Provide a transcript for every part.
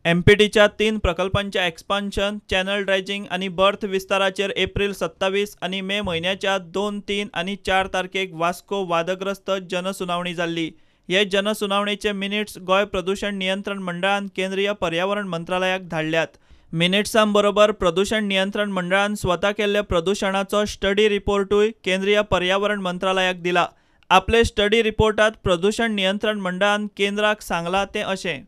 एमपीटीच्या 3 प्रकल्पांच्या expansion, channel dredging आनी birth विस्ताराचेर April 27 आनी मे म्हयन्याच्या 2, 3 आनी 4 तारखेक वास्को वादग्रस्त जनसुनावणी जाल्ली. हे जनसुनावणेचे मिनिट्स गोंय प्रदूशण नियंत्रण मंडळान केंद्रीय पर्यावरण मंत्रालयाक धाडल्यात. मिनिट्सां बरोबर प्रदूशण नियंत्रण मंडळान स्वता केल्ल्या प्रदूशणाचो स्टडी रिपोर्टूय केंद्रीय पर्यावरण मंत्रालयाक दिला. आपले स्टडी रिपोर्टात प्रदूशण नियंत्रण मंडळान केंद्राक सांगला तें अशें: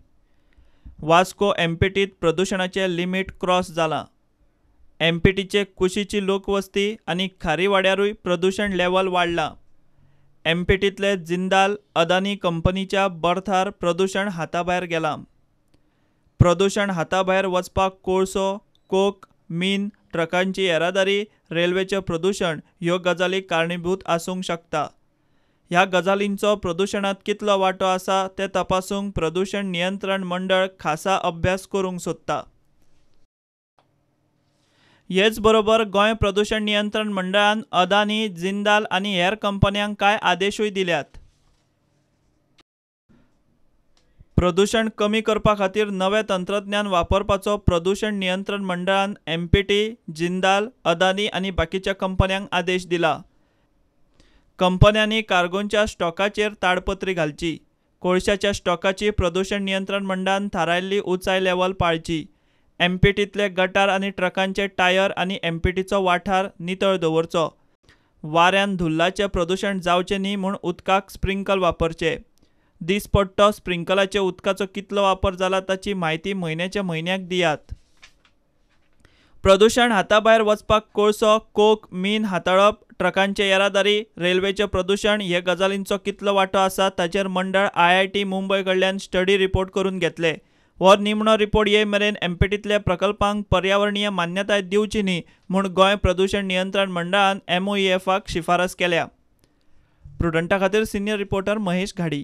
वास्को एमपीटीत प्रदूशणाचें लिमीट क्रॉस जालां. एमपीटीचे कुशीची लोकवस्ती आनी खारीवाड्यारूय प्रदूशण लेवल वाडलां. एमपीटींतले जिंदाल अदानी कंपनीच्या बर्थार प्रदूशण हाताभायर गेलां. प्रदूशण हाताभायर वचपाक कोळसो, कोक, मीन, ट्रकांची येरादारी, रेल्वेचें प्रदूशण ह्यो गजाली कारणीभूत आसूंक शकता. ह्या गजालींचो प्रदूशणांत कितलो वांटो आसा तें तपासूंक प्रदूशण नियंत्रण मंडळ खासा अभ्यास करूंक सोदता. हेच बरोबर गोंय प्रदूशण नियंत्रण मंडळान अदानी, जिंदाल आनी हेर कंपन्यांक कांय आदेशूय दिल्यात. प्रदूशण कमी करपा खातीर नवें तंत्रज्ञान वापरपाचो प्रदूशण नियंत्रण मंडळान एमपीटी, जिंदाल, अदानी आनी बाकीच्या कंपन्यांक आदेश दिला. कंपन्यांनी कार्गोंच्या स्टॉकाचेर ताडपत्री घालची. कोळशाच्या स्टॉकाची प्रदूशण नियंत्रण मंडळान थारायल्ली उंचाय लेवल पाळची. एमपीटींतले गटार आनी ट्रकांचे टायर आनी एमपीटीचो वाठार नितळ दवरचो. वाऱ्यान धुल्लाचें प्रदूशण जावचें न्ही म्हूण उदकाक स्प्रिंकल वापरचे. दिसपट्टो स्प्रिंकलाचे उदकाचो कितलो वापर जाला ताची म्हायती म्हयन्याच्या म्हयन्याक दियात. प्रदूशण हाताभायर वचपाक कोळसो, कोक, मीन हाताळप, ट्रकांचे येरादारी, रेल्वेचें प्रदूशण हे गजालींचो कितलो वांटो आसा ताचेर मंडळ IIT Mumbai कडल्यान स्टडी रिपोर्ट करून घेतले. हो निमणो रिपोर्ट ये मेरेन एमपीटींतल्या प्रकल्पांक पर्यावरणीय मान्यताय दिवची न्ही म्हूण गोंय प्रदूशण नियंत्रण मंडळान MOEFाक शिफारस केल्या. प्रुडंटा खातीर सिनियर रिपोर्टर महेश घाडी.